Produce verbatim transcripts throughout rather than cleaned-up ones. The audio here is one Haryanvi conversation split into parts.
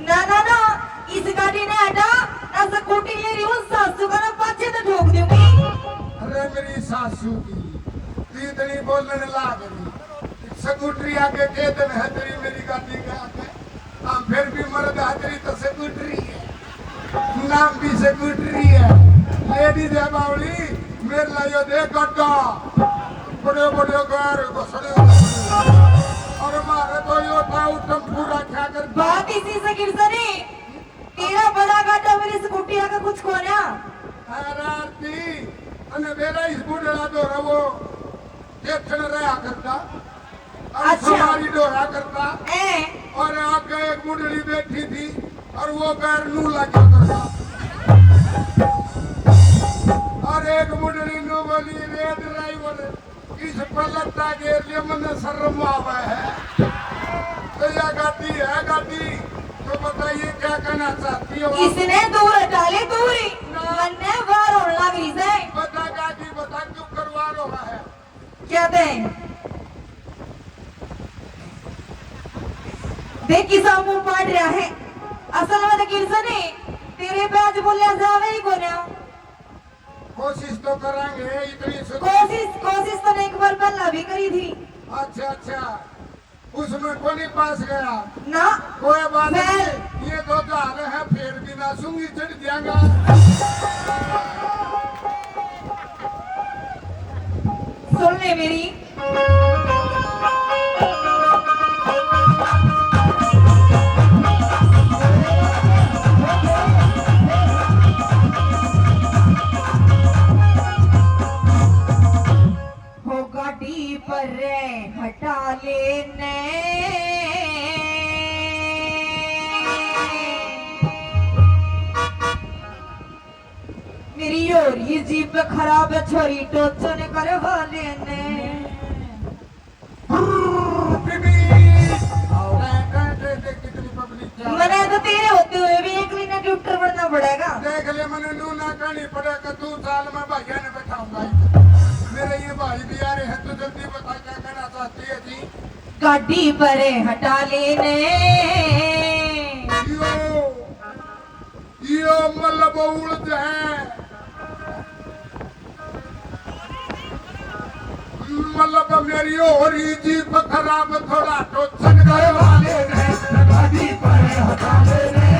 ना, ना, ना, इस गाड़ी ने हटा, ना स्कूटी ले रही हूँ, सासू का ना पाछे तो ठोक दूंगी। अरे मेरी सासू की, तू इतनी बोलने लाग रही। स्कूटरी आगे के दिन है तेरी मेरी गाड़ी के आगे। हम फिर भी मर्द है, तेरी तो स्कूटरी है, नाम भी स्कूटरी है। लेडीज है बावली, मेरे ला यो दे गड्ढा, बड़े बड़े गार घसड़े। और मारे तो यो था टेम्पू रखा कर। बात इसी से गिरसनी, तेरा बड़ा गाटा मेरी स्कूटी आगे कुछ कोन्या। अरे आरती, तने मेरा इस बुढ़ड़ा तो रवो, देखण रहा करता। और अच्छा। सवारी डोरा करता। ए। और आगे एक बुढ़ड़ी बैठी थी और वो गार नू लगा करता। और एक बुढ़ड़ी नू बोली, "रे ड्राइवर, इस पर लत्ता गेर लिया, मन्ने शर्म आवे है।" तो या गाड़ी है गाड़ी, तो बताइए क्या कहना चाहती हो आप? इसने दूर हटा ले, दूर ही। ना। मन्ने बाहर होने लग रही से। बता गाड़ी, बता क्यों करवा रहा है? क्या दे? देख किसा मुंह पाड़ रहा है। असल में तो गिरसनी, तेरे पे आज बोलिया जावे ही कोन्या। कोशिश तो करेंगे, इतनी सु- कोशिश, कोशिश तो एक बार पहला भी करी थी। अच्छा, अच्छा, उसमें कोनी पास गया। ना। कोई बात नहीं, ये तो जाल है, फिर भी ना सूंगी चढ़ जाएगा। सुन ले मेरी। हो गाड़ी पर हटा लेने। मेरी हो रही जीप खराब, छोरी टोचन करवा लेने। आओ। कितनी पब्लिक है। मने तो तेरे होते हुए भी एक महीना ट्यूटर बनना पड़ेगा। देख ले, मने नू ना कहनी पड़ेगा, दो साल में भाइया ने बैठाऊंगा। मेरे ये भाई भी आ रहे हैं, तो जल्दी बता क्या कहना चाहती है जी? गाड़ी पर हटा लेने। यो। यो मतलब उलझ है, मतलब मेरी हो रही जीप खराब, थोड़ा टोचन करवा लेने। गाड़ी पर हटा लेने।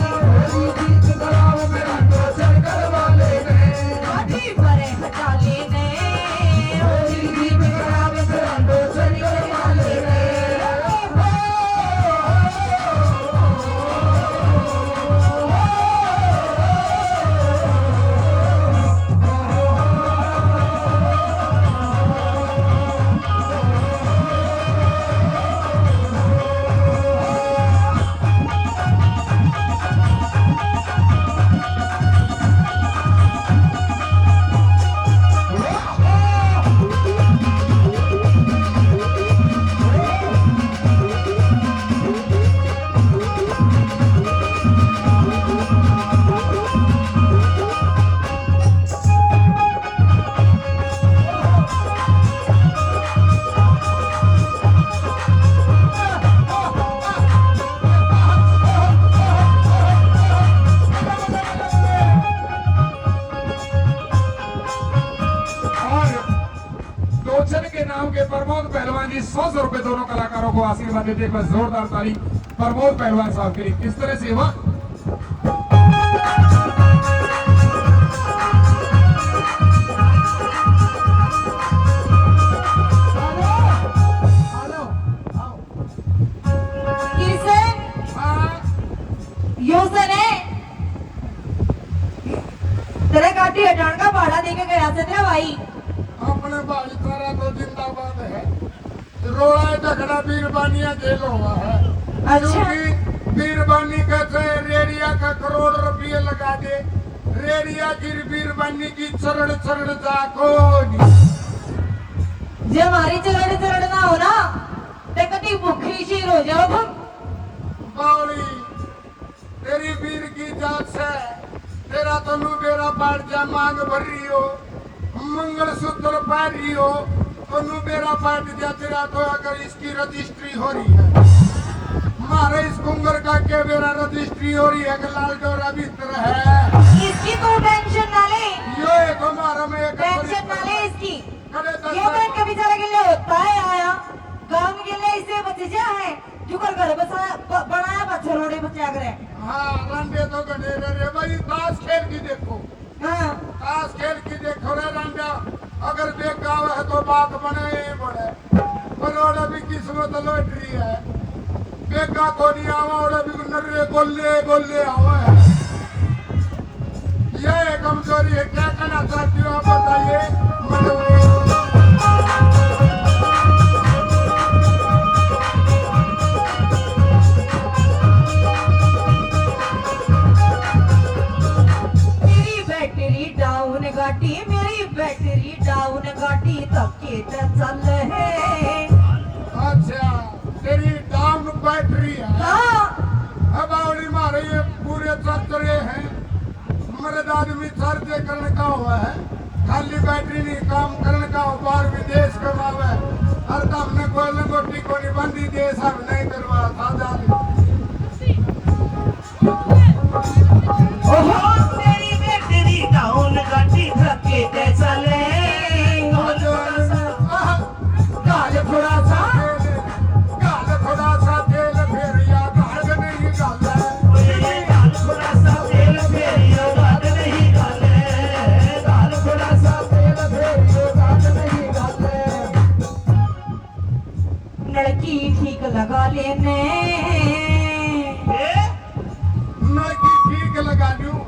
हो रही जीप खराब, मेरा टोचन करवा लेने। गाड़ी पर हटा लेने। हो रही जीप खराब, मेरा टोचन करवा लेने। और टोचन के नाम के प्रमोद पहलवान जी सौ सौ रुपए दोनों कलाकारों को आशीर्वाद देते हैं। एक बार जोरदार ताली प्रमोद पहलवान साहब के लिए। किस तरह से हुआ? किशन, हाँ। यो सने, तेरे गाड़ी हटाने का भाड़ा देके गया से तेरा भाई। अपने भाई सारा तो जिंदाबाद है। रोड़ा झगड़ा बीरबानिया जेल हुआ है। अच्छा। क्योंकि बीरबानी का चाहे रेडिया का करोड़ रुपये लगा दे, रेडिया की बीरबानी की चरण चरण जा कोनी। जे हमारी चरण चरण ना हो ना, ते कदी भूखी शेर हो जाओ तुम। बावली, तेरी बीर की जात से, तेरा तो नू बेरा पाट जा मांग भर रही हो, मंगलसूत्र पहन रही हो, तो नू बेरा पाट जा तेरा तो, अगर इसकी रजिस्ट्री हो रही है। मारे इस कुंगर का के बेरा और एक लाल डोरा भीतर है। इसकी तो टेंशन ना ले। यो एक हमारा में एक टेंशन ना ले इसकी। करे तो ये सब बैंक कभी चला के ले होता है आया। गांव के लिए इसे बच जा है। जुकर घर बसा, ब-, बनाया बच्चा रोड़े बच्चा करे। हाँ, रंडे तो गने रे, रे भाई, ताश खेल की देखो। हाँ। ताश खेल की देखो रे रंडा, अगर बेगा आवे है तो बात बने ही बने। पर ओड़ा भी किस्मत लॉटरी है। बेगा को नहीं आवा, ओड़ा भी नर्रे गोले गोले आवा है। ये कमजोरी है, क्या कहना चाहती हो आप बताइए? मजबूरी। मेरी बैटरी डाउन गाड़ी, मेरी बैटरी डाउन गाड़ी धक्के ते चल है। अच्छा, तेरी डाउन बैटरी है। हाँ। अब आवड़ी मारे ये पूरे चल रहे हैं। मर्द आदमी चार्ज करण का हुआ है, खाली बैटरी नहीं काम करण का हो, बाहर विदेश कमावे। और तो हमने कोई लंगोटी को नहीं बंदी देश, हम नहीं करवा था जान। ओहो, तेरी बैटरी डाउन गाड़ी धक्के ते चले। गाल थोड़ा सा, गाल थोड़ा सा तेल, गाल थोड़ा सा तेल फेरिया, गाल नहीं गाल। ओए, गाल थोड़ा सा तेल फेरिया, गाल नहीं गाल। गाल थोड़ा सा तेल फेरिया, गाल नहीं गाल। नलकी ठीक लगा लेने। ए? नलकी ठीक लगा लूं।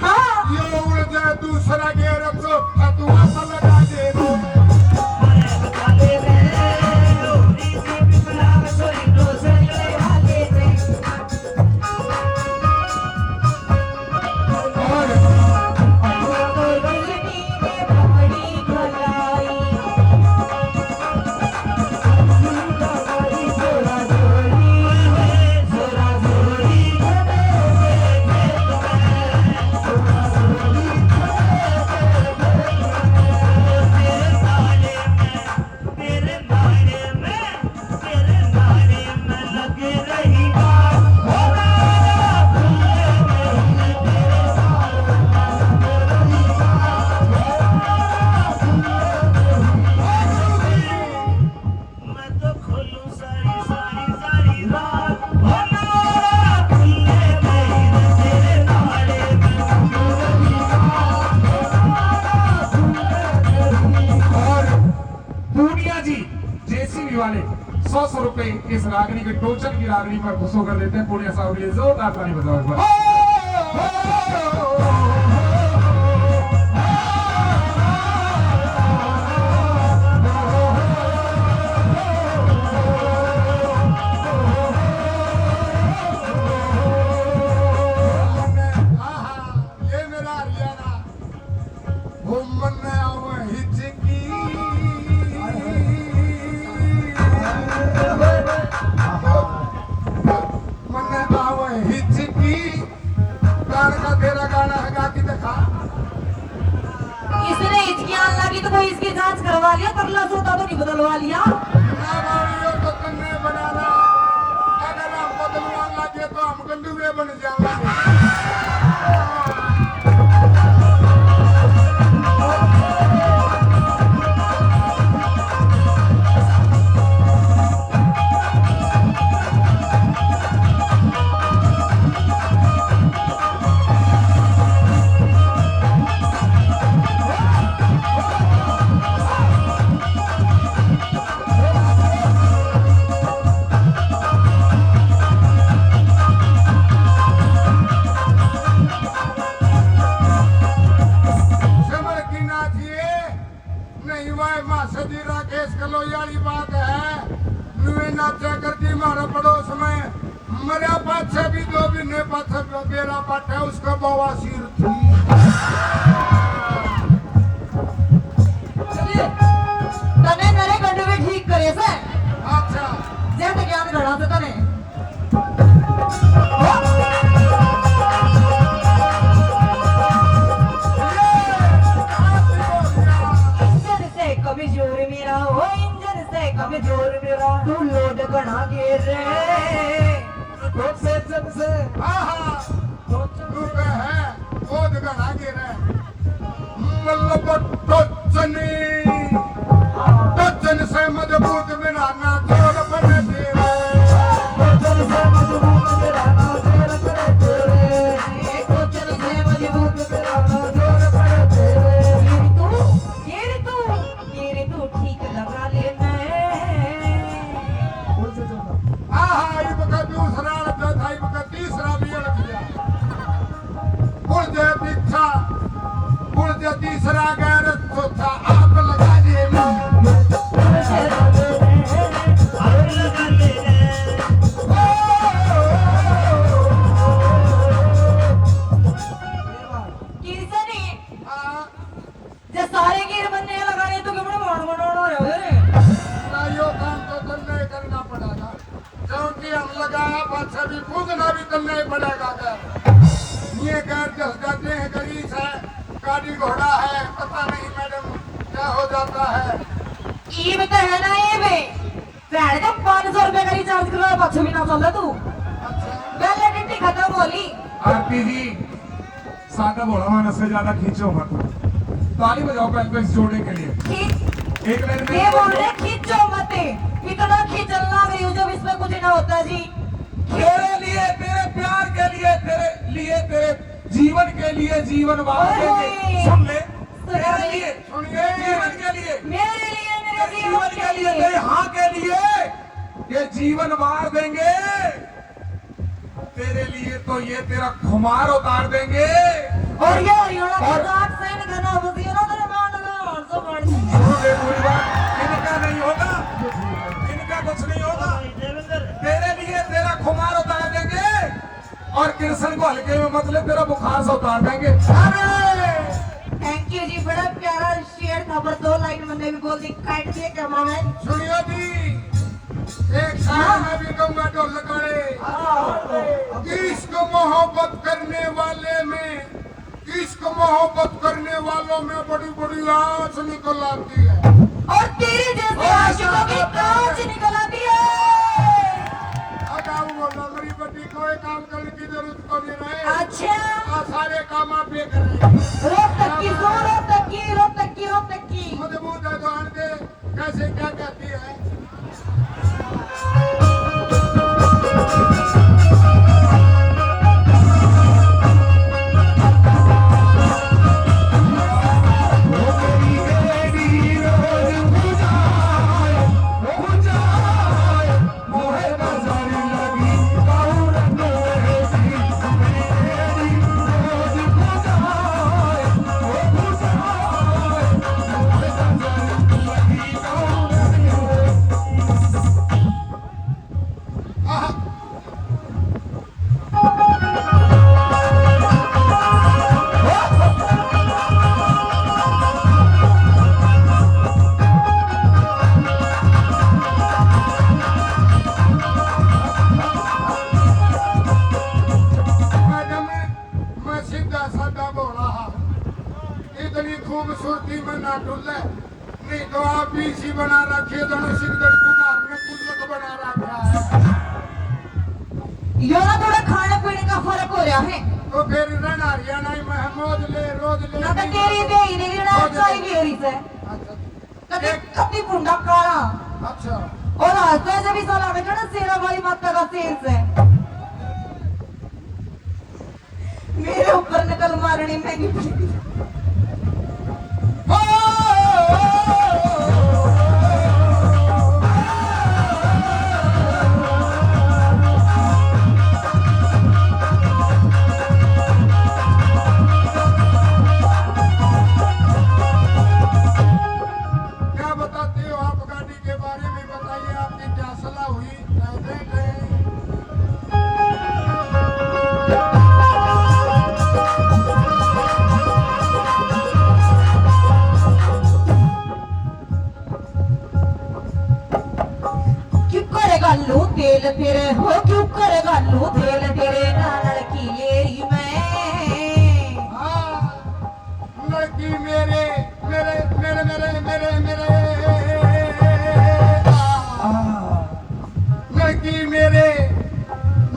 हाँ। यो उड़ जाए दूसरा गेर तो फतुआ सा लगा दे। मैं तो खोलूं सारी, सारी, सारी रात। ओ नारा खुले मेरे तेरे नारे में। और पूनिया जी, जेसीबी वाले, सौ सौ रुपए इस रागनी के टोचन की रागनी पर खुश होकर देते हैं। पूनिया साहब के लिए जोरदार ताली बजाओ एक बार। आहा, ये मेरा हरियाणा, वो मन्ने आवे हिचकी, मन्ने आवे हिचकी। गान का तेरा गाना है, गा के दिखा। इसने हिचकी आने लगी तो कोई इसकी जांच करवा लिया, परला सूता तो नहीं बदलवा लिया। ना बावड़ियों तो कन्ने बनाना, अगर हम बदलवा लगे तो हम गंडुए बन जाएंगे। समर की नाचिए। नहीं वाह, मास्टर जी, राकेश कलोई वाली बात है। नुए नाचा करती म्हारा पड़ोस में, मरया पाछे भी दो महीने पाछे बेरा पाटे, उसका बवासीर थी। चलिए, तने मेरे गंडे में ठीक करे से। अच्छा। जय तो ज्ञान घड़ा से तने। इंजन से कमजोर मेरा, ओ इंजन से कमजोर मेरा, तू लोड घणा गेर रे। तो से जब से आहा। बल्लभ टोचनी, टोचन से मजबूत मेरा ना जोर बने तेरे। टोचन से मजबूत मेरा ना जोर बने तेरे। टोचन से मजबूत मेरा ना जोर बने तेरे। तेरी तू, तेरी तू, तेरी तू ठीक लगा ले मैं। आहा, इब का दूसरा लग गया था, इब का तीसरा भी लग गया। उड़ दे पीछा, उड़ दे तीसरा गैर, चौथा आप लगा दे। किसने? हाँ। जे सारे गिर बन्ने लगा रहे तो किमने मोड़ मोड़ हो रहे हो रे? ना, यो काम तो तन्ने ही करना पड़ेगा, क्योंकि हम लगाया पाछा भी कूदना भी तन्ने ही पड़ेगा। कर ये गैर जस जाते हैं, गरीस है, गाड़ी घोड़ा है, पता नहीं मैडम क्या हो जाता है। ईब तो है ना, ईब। भैन का पाँच सौ रुपए का रिचार्ज करवा, पाछू भी ना चल तू। अच्छा। वैलिडिटी खत्म हो ली। आरती जी, सादा भोला मानस से ज्यादा खींचो मत। ताली बजाओ पहले तो इस जोड़े के लिए। खींच। एक लाइन में ये बोल रहे, खींचो मत। इतना खींचन लाग रही हूँ जब इसमें कुछ ना होता जी। तेरे लिए, तेरे प्यार के लिए, तेरे लिए, तेरे जीवन के लिए जीवन वार ओए देंगे। होए। सुन ले। सुना तेरे ले। लिए, सुनिए। जीवन के लिए। मेरे लिए, मेरे तेरे जीवन जीवन के के लिए, लिए। तेरे हाँ के लिए ये जीवन वार देंगे। तेरे लिए तो ये तेरा खुमार उतार देंगे। और ये हरियाणा के और साथ से इनका ना बसिए ना, तेरे मान लो, और सब बढ़ जाए। सुन ले पूरी बात, इनका नहीं होगा, इनका कुछ नहीं होगा। तेरे लिए तेरा खुमार उतार देंगे। और कृष्ण को हल्के में मत ले, तेरा बुखार से उतार देंगे। अरे! Thank you जी, बड़ा प्यारा शेर था, पर दो लाइन मैंने भी बोल दी, काट दिए कैमरामैन। सुनियो जी, एक शायर हाँ। मैं भी कहूंगा ढोल काले। हाँ। इश्क मोहब्बत करने वाले में, इश्क मोहब्बत करने वालों में बड़ी बड़ी आँच निकल आती है। और तेरे जैसे और आशिकों की कांच निकल आती है। अगाऊ बोलो, मेरी बेटी कोई काम करने की जरूरत को नहीं रहे। अच्छा। आ सारे काम आप ये कर रहे हैं। रोहतक की सो, रोहतक की, रोहतक की, रोहतक की। मजबूत है तो आने दे। कैसे क्या कहती है? मैडम, मैं सीधा साधा भोला हाँ, इतनी खूबसूरती में ना डुल्ले। नहीं तो आप भी इसी बना रखे, दोनों सिकदर कुमार ने कुल्लक बना रखा है। यो ना थोड़ा खाने पीने का फर्क हो रहा है। तो फिर रहना हरियाणा ही में है, मौज ले, रोज ले, ना तो नहीं तेरी तो दे ही नहीं रहना, रोज ले। चाय भी हो रही है। अच्छा। कभी, एक कभी भुंडा काला। अच्छा। और आज तो ऐसे भी साला बेटा ना शेरा वाली माता का शेर से। मेरे ऊपर नकल मारनी महंगी पड़ी। क्या बताते हो आप गाड़ी के बारे में? बताइए, आपकी क्या सलाह हुई? क्यों करे घालू तेल तेरे हो, क्यों करे घालू तेल तेरे, ना नलकी ले रही मैं। हाँ। लड़की मेरे, मेरे, मेरे, मेरे, मेरे, मेरे, आ, लड़की मेरे,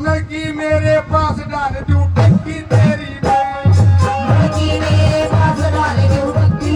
लड़की मेरे पास डाल दूं टंकी तेरी मैं। लड़की मेरे पास डाल दूं टंकी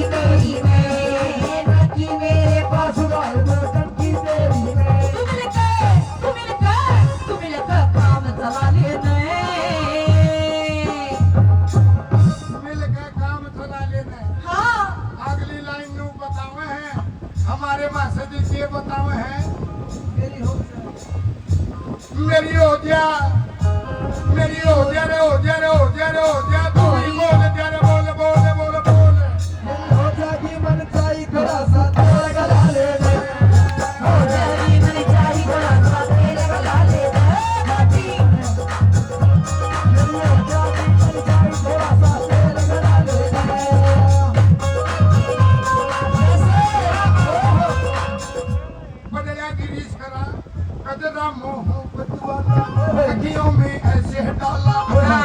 में ऐसे डाला भरा,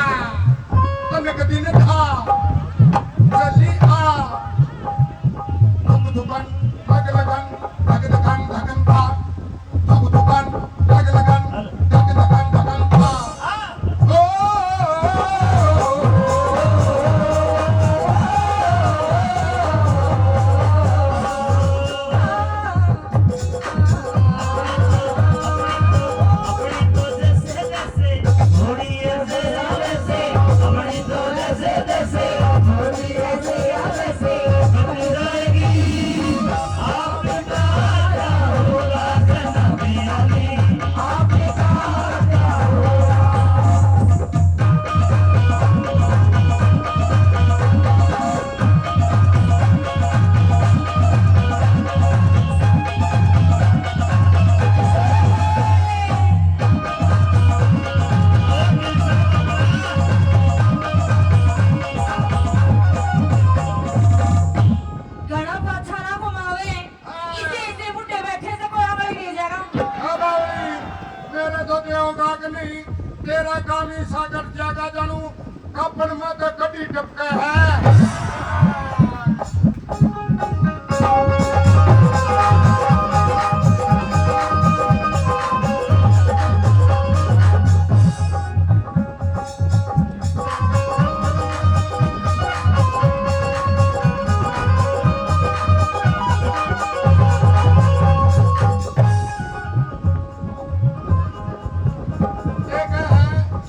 तनक दिन था, जल्दी आ। धुक धुकन, धक लगन, धक धकन, धकन था। धुक धुकन, धक लगन, धक धकन, धकन था। ओ, घणा पाछा ना घुमावे। हाँ। इसे, इसे बुढ़े बैठे से कोई आंगली नहीं जाएगा। हाँ भाई, मेरे तो देवगा के नहीं, तेरा काम ही सागर जागा जानू, कपन में तो कटी टपका है।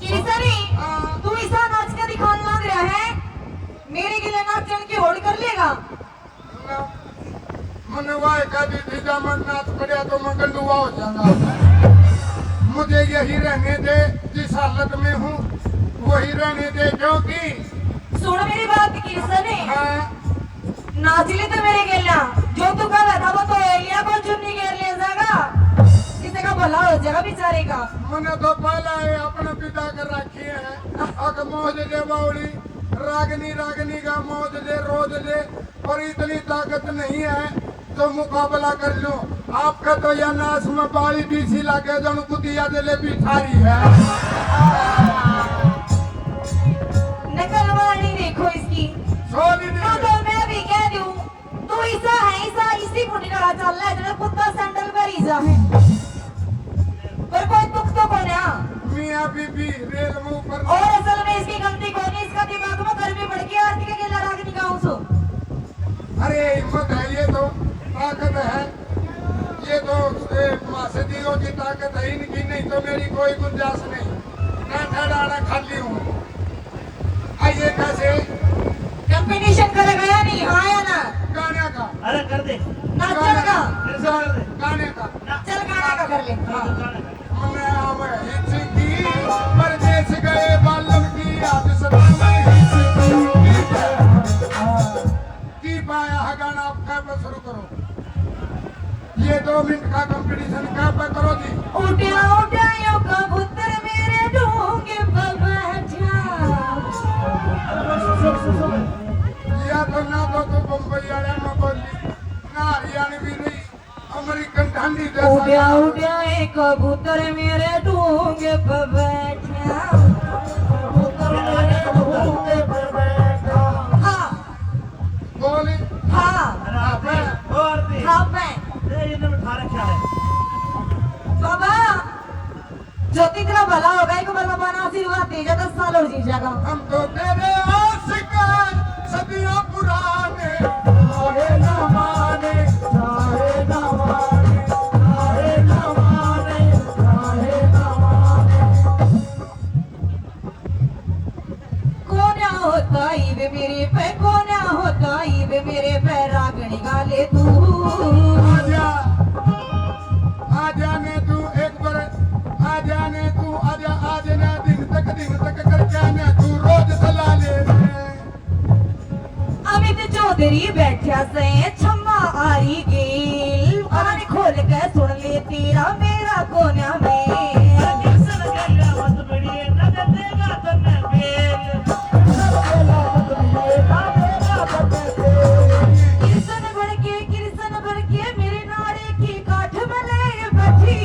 किरसा रे, हाँ। तू इसा नाच का दिखान लाग रहा है, मेरे के लिए नाचन की होड़ कर लेगा? मन्ने वाह कह दी थी, जा मैं नाच पड़या तो मैं गंडुआ हो जाऊंगा। मुझे यही रहने दे, जिस हालत में हूँ वही रहने दे, क्योंकि सुन मेरी बात किरसा रे। हाँ। नाच ले तो मेरे गेल्या, जो तू कह रहा था वो तो एलिया को चुन्नी घेर ले जाएगा, किसी का भला हो जाएगा बेचारे का। मन्ने तो पहला ये अपना विदा कर रखी है, अक मौज ले बावली, रागनी रागनी का मौज ले, रोज ले, पर इतनी ताकत नहीं है तो मुकाबला कर लूं। आपका तो या नाच में बाली बीसी लागे, जन कुतिया जलेबी ठारी है। नकलवाणी देखो इसकी। सोनी दी। तो, तो मैं भी कह दूं, तू ऐसा है, ऐसा इसी फुटकारा चल रहा है, जरा कुत्ता सैंडल पर ही जा है। पर कोई दुख तो कोन्या। मियाँ बीबी रेल में ऊपर। और असल में इसकी गलती कोनी, इसका दिमाग में गर्मी बढ़ गई, आरती के गेला राग नहीं गाऊं सो। अरे हिम्मत है, ये तो ताकत है, ये तो, ए, माँ से दिलों की ताकत है इनकी, नहीं तो मेरी कोई गुंजाइश नहीं। मैं ठहराना खाली हूँ। आइए कैसे? कंपटीशन का लगाया नहीं, हाँ या ना? गाने का। अरे कर दे। नाचन का। फिर से कर दे। गाने का। चल गाना का कर ले। हाँ। गाने का। मन्ने आवे हिचकी, परदेस गए बालम की, आज सतावे हिचकी। की पाया है गाना, आप कह पे शुरू करो। ये दो मिनट का कंपटीशन कह पे करो जी। उड्या उड्या यो कबूतर मेरे ढूंगे पे बैठा। या तो ना तो तू बम्बई वाला में बोली, ना हरियाणवी रही, अमेरिकन ढांडी जैसा। उड्या उड्या एक कबूतर मेरे ढूंगे पे बैठा। कबूतर मेरे ढूंगे पे बैठा। हाँ। बोल। हाँ। हाँ, मैं। और भी। हाँ, मैं। ये इन्हें उठा रखा है। बाबा, जो तेरा भला होगा, एक बार बाबा ने आशीर्वाद दे जा, दस साल और जी जाएगा। हम तो तेरे आशिक हैं, सदियों पुराने। चाहे ना माने, चाहे ना माने, चाहे ना माने, चाहे ना माने। कोन्या होता ईब मेरे पे, कोन्या होता ईब मेरे पे, रागणी गा ले तू। आजा, आजा ने तू एक बार, आजा ने तू, आजा, आज ना दिन तक, दिन तक करके ने तू रोज सला ले। अमित चौधरी बैठा से छम्मा आरी गेल, कान खोल के सुन ले तेरा मेरा कोन्या में। कृष्ण बन के, कृष्ण बन के मेरे नारे की काठ में ले बैठी।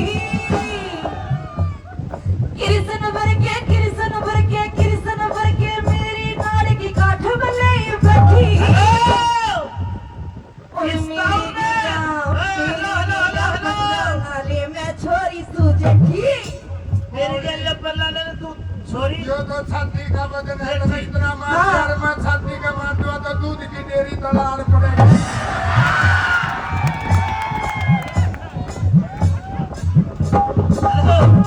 कृष्ण भर के कृष्ण, भर के कृष्ण, भर के मेरी नाड़ की काठ में ले बैठी। हेलो! और इस मेरी ताऊ ने, गिटार, हेलो, मेरी हेलो, हेलो, गिटार हेलो। बजाना ले मैं छोरी सू जेठी। तेरे गले पर लाने ने तू छोरी। यो तो छाती का वजन है, तो इतना मार हाँ। यार, मैं छाती का मार दूंगा तो दूध की डेयरी तलाड़ पड़ेगी। हेलो,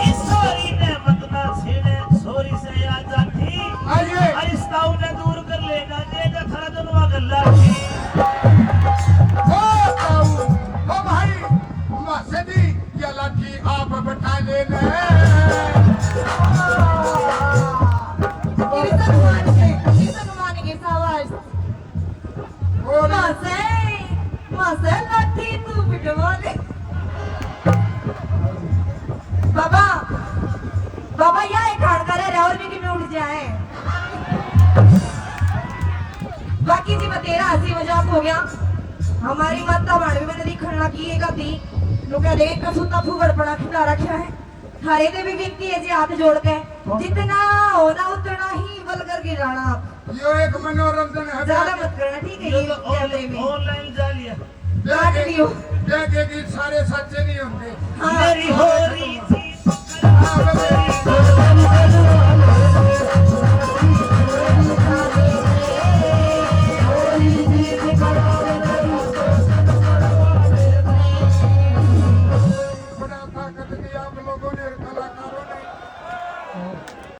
इस छोरी ने मत ना छेड़े, छोरी से आ जाती। आइए। अरे इस ताऊ ने दूर कर लेना, दे दे थारा दोनों गल्ला। ओ ताऊ, ओ भाई, मासे दी, ये लाठी आप बैठा ले ले। कृष्ण मान के, कृष्ण मान के, शाबाश। मासे, मासे लाठी तू पिटवा दे। बाबा, बाबा, या एक खाड़ का रह रहा और भी कि मैं उठ जाए। बाकी जी, बतेरा हंसी मजाक हो गया। हमारी माता भाण भी मैंने दिखण लगी है कभी। लोग कह देंगे, "कसूता फूगड़ पड़ा खिला रखा है।" थारे ते भी विनती है जी, हाथ जोड़ के, जितना हो ना उतना ही बलकर गिराना आप। यो एक मनोरंजन है, ज्यादा मत करना, ठीक है? ये ये तो कैमरे में ऑनलाइन जाल है। काट दियो। देखे कि सारे सच्चे नहीं होते। हाँ। मेरी हो रही थी। बड़ा ताकत दी आप लोगों ने, कलाकारों ने।